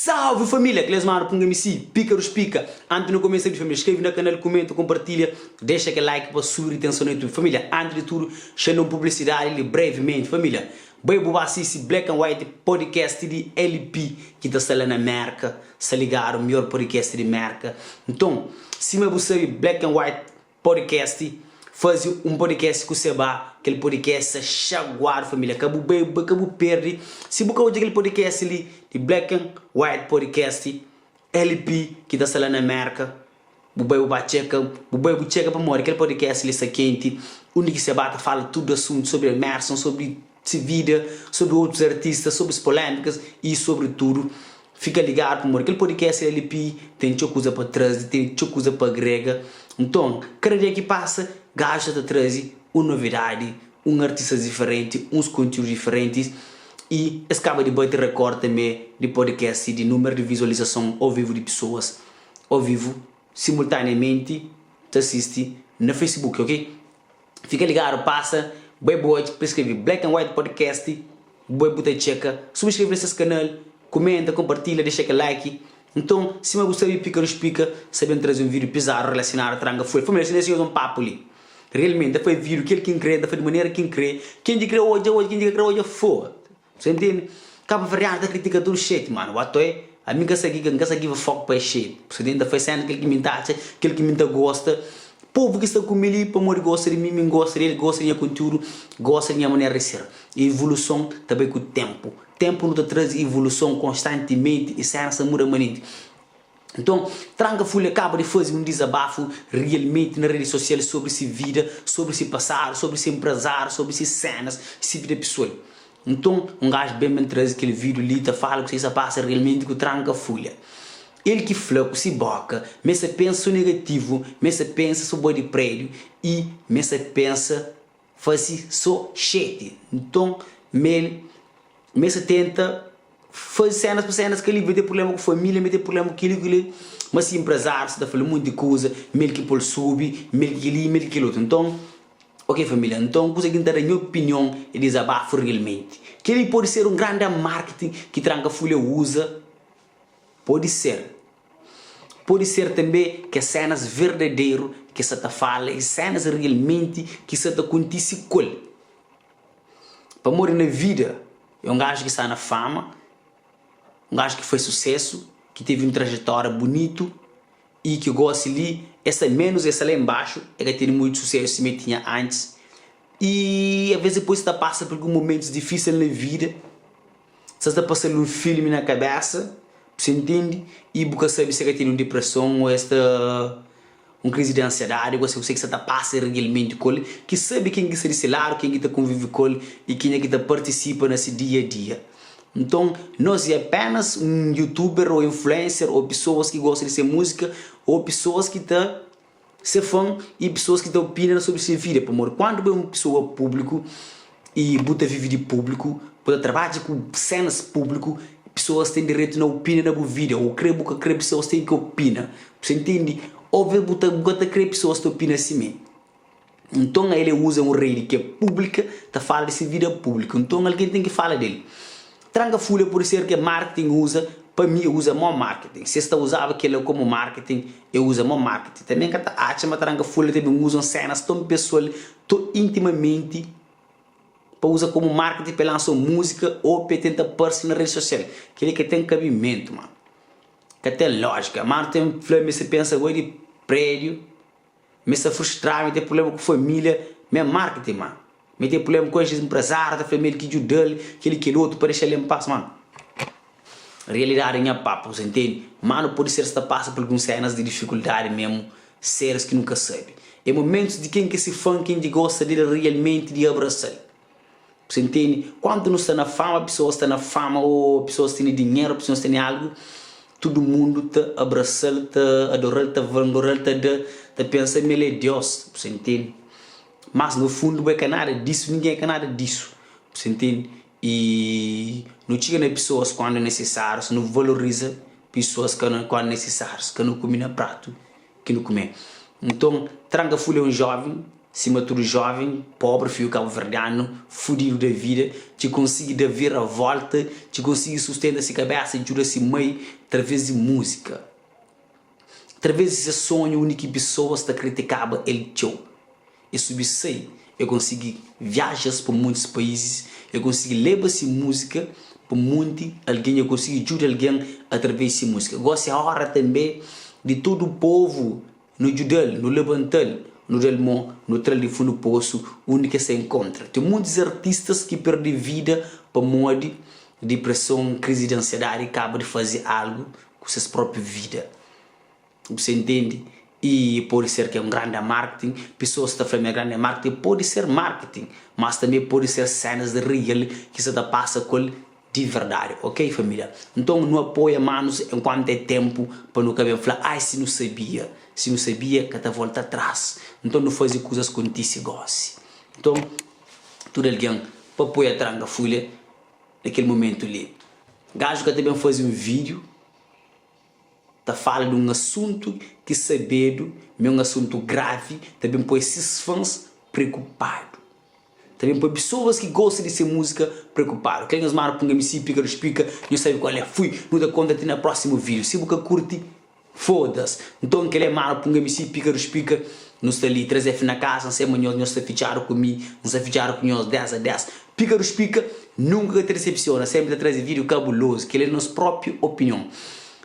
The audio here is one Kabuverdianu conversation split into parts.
Salve família, Clesmar Punga MC, Pícaros Pica. Antes nu começa vídeo família, inscreve na canal, comenta, compartilha, deixa aquele like pa subir atenção no YouTube. Família, antes de tudo, xando um publicidade ali brevemente, família. Bai bu ba assiste Black and White podcast di LP ki ta sta la na Merca, sta ligado, melhor podcast di Merca. Nton, sima bu sabe Black and White Podcast fazi um podcast ku seba kel podcast sa xaguadu família ka bu bai ka bu perde si bu ka odja kel podcast li di black and white podcast LP ki ta sta la na merka bu bai bu ba txeka bu bai bu txeka pamodi kel podcast li sta kenti undi ki seba ta fala tudu asuntu sobri emerson sobri si vida sobri otus artista sobri polémikas i sobri tudu Fika ligadu pamodi kel podcast LP ten txeu kuza pa traze, ten txeu kuza pa agrega. Nton, kada dia ki pasa, gaju sa ta traze un novidadi, un artistas diferenti, uns kontiúdu diferentis i es kaba di bati rekord tanbe di podcast di númeru di vizualizason ao vivu di pesoas ao vivu simultaneamenti ta sisti na Facebook, ok? Fika ligadu, pasa, bai bu odja pa skrebe Black and White Podcast, bai bu ta txeka, subskrebe na ses kanal, kumenta, konpartilha, dexa kel like. Nton, sima bu sabe Pika Luz Pika sa ben traze un vídiu pizaru relasionadu a Tranka Fulha. Família, si nhos un papu li. Realmenti, ta fai vídiu kel ki N kre, ta fai di manera ki N kre. Ken ki kre odja, odja, ken ki ka kre odja, foda. Você entende? Cabo-verdiano ta critica tudo shit mano what toe ami nka sa nka sa give a fuck pa es shit você entende ta faz cena kel ki mi ta atxa kel ki mi ta gosta povo ki sta ku mi li pamodi gosta di mi mi gosta di el gosta di nha conteúdo gosta di nha manera di ser evoluson ta bai ku tempo tempo nu ta traze evoluson constantemente e cenas ta muda manenti Nton, Tranka Fulha kaba di faze un dizabafu rialmenti na redi sosial sobri si vida, sobri si pasadu, sobri si enprezáriu, sobri si sénas, si vida pesoal. Nton, un gaju ben ben traze kel vídiu li ta fala kuzê ki sta pasa rialmenti ku Tranka Fulha. El ki fla ku si bóka ma el sta pensa so negativu, ma el sta pensa so bai di prédiu i ma el sta pensa Fase so xeti. Nton, ma el sa tenta faze sénas pa sénas ka li, ma el ten prubléma ku família, ma el ten prubléma ku kel-li ku kel-li. Ma si enprezáriu sa ta fla-l monti kuza, ma el ki pô-l subi, ma el ki kel-li, ma el ki kel otu. Nton, ok família, nton kuza ki N ta da nha opinion é dizabafu realmenti. Kel-li pode ser un grandi marketing ki Tranka Fulha uza, pode ser. Pode ser tanbe ke sénas verdaderu ki sa ta fala i sénas realmenti ki sa ta kontise ku el. Pamodi na vida é un gaju ki sta na fama, un gaju ki fai susésu, ki tevi un trajetória bunitu i ki gósi li e sta ménus, e sta la inbaxu, e ka tene mutu susésu sima e tinha antis i avês e pode sta pasa pa algun momentus difísil na vida. Sa ta pasa-l un filmi na kabésa, bu sa intende? I bu ka sabe si el ka tene un dipreson ô el sta un krizi di ansiadadi, ku kuzê ki sa ta pasa realmenti ku el, ki sabe ken ki sta di se ladu, ken ki ta konvive ku el i kenha ki ta partisipa na se dia-a-dia. Nton, nos é apénas un youtuber ô influencer ô pesoas ki gosta di se múzika ô pesoas ki ta se fan i pesoas ki ta opina sobri se vida pamodi kuandu bu é un pesoa públiku i bu ta vive di públiku bu ta trabadja ku senas públiku pesoas ten direitu na opina na bu vida ou kre bu ka kre pesoas ten ki opina bu sa intende óbviu bu ta bu ka ta kre pesoas ta opina simé nton el uza un redi ki é públika ta fala di se vida públiku nton algen ten ki fala del. Tranka fulha pode ser ke marketing uza pa mi uza mo marketing si es ta uzaba kela komo marketing e uza mo marketing tanbe nka ta atxa ma tranka fulha ta ben uza un senas ton pesoal ton intimamenti pa uza komo marketing pa e lansa un muzika o pa e tenta parse na redi sosial keli ka ten kabimentu mano ka ten lojika mano ten fla mi se pensa bai di prediu Mi sta frustradu, mi ten prubléma ku família, mi é marketing ma mi ten prubléma ku es enprezáriu ta fla ma el ki djuda-l, kel-li kel otu pa dexa-l en pas ma realidadi nha papu sa ntende? Ma nu pode ser sta pasa pa alguns sénas di difikuldadi mésmu sérius ki nu ka sabe é momentus di ken ki é se fan, ken ki gosta di el realmenti di abrasa-l. Você entende? Quanto nu sta na fama, pessoas sta na fama ou pessoas tene dinheiro, pessoas tene algo, tudo mundo ta abraçal, ta adoral, ta vangloral, ta da, ta pensa ma el é Deus. Você entende? Mas no fundo bo é ka nada disso, ninguém é ka nada disso. Você entende? E nu txiga na pessoas quando necessário, nu valoriza pessoas quando necessário, ka nu kume na prato ki nu kume. Nton, Tranka Fulha é um jovem. Sima tudu joven, pobri fiu kabuverdianu, fudidu da vida, txi konsigi da vira volta, txi konsigi sustenta si kabesa i djuda si mai traves di muzika. Traves di se sonhu undi ki pisoas ta kritikaba el txeu. E subi sai, e konsigi viajas pa muntis paizis, e konsigi leba si muzika pa munti algen, e konsigi djuda algen atraves di si muzika. Gosi é ora tanbe di tudu povu Nu djuda-l, nu labanta-l, nu da-l mô, nu tra-l di fundu posu undi ki el sta inkontra. Ten muntis artistas ki perde vida pamodi dipreson, krizi di ansiadadi i kaba di faze algu ku ses própi vida. Bu sta intende? I pode ser ki é un grandi marketing, pesoas ta fla ma é grandi marketing, pode ser marketing, mas tanbê pode ser sénas real ki sta ta pasa ku el Di verdadi ok familia nton nu apoia manus enkuantu é tempu pa nu ka ben fla ai si nu sabia si nu sabia ka ta volta tras nton nu fazi kuzas kontisi gosi nton tudu algen pa apoia tranka fulha na kel mumentu li gaju ka ta ben fazi un video ta fala di un asuntu ki sabedu ma é un asuntu gravi ta ben poi sis fans preokupadu. Ta ben poi pesoas ki gosta di se múzika preokupadu. Kel nhos manda punga MC pika du spika, nhos sabe kual é. Fui! Nu ta konta ti na prósimu vídiu. Si bu ka kurti, fodas! Nton kel é manda punga MC pika du spika, nu sta li 3F na kaza, N sai ma nhos, nhos sta fitxadu ku mi, N sta fitxadu ku nhos 10 a 10. Pika du spika nunka ka ta disepsiona, sénpri ta traze vídiu kabulozu. Kel é nos própi opinion.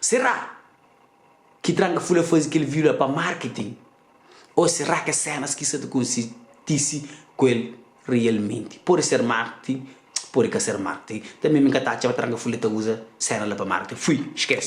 Será ki Tranka Fulha faze kel vídiu la pa marketing? Ô será ke sénas ki sta ta kontise ku el realmenti? Pode ser marketing, pode ka ser marketing. Tanbê mi ka ta atxa ma Tranka Fulha ta uza séna la pa marketing. Fui! Skese!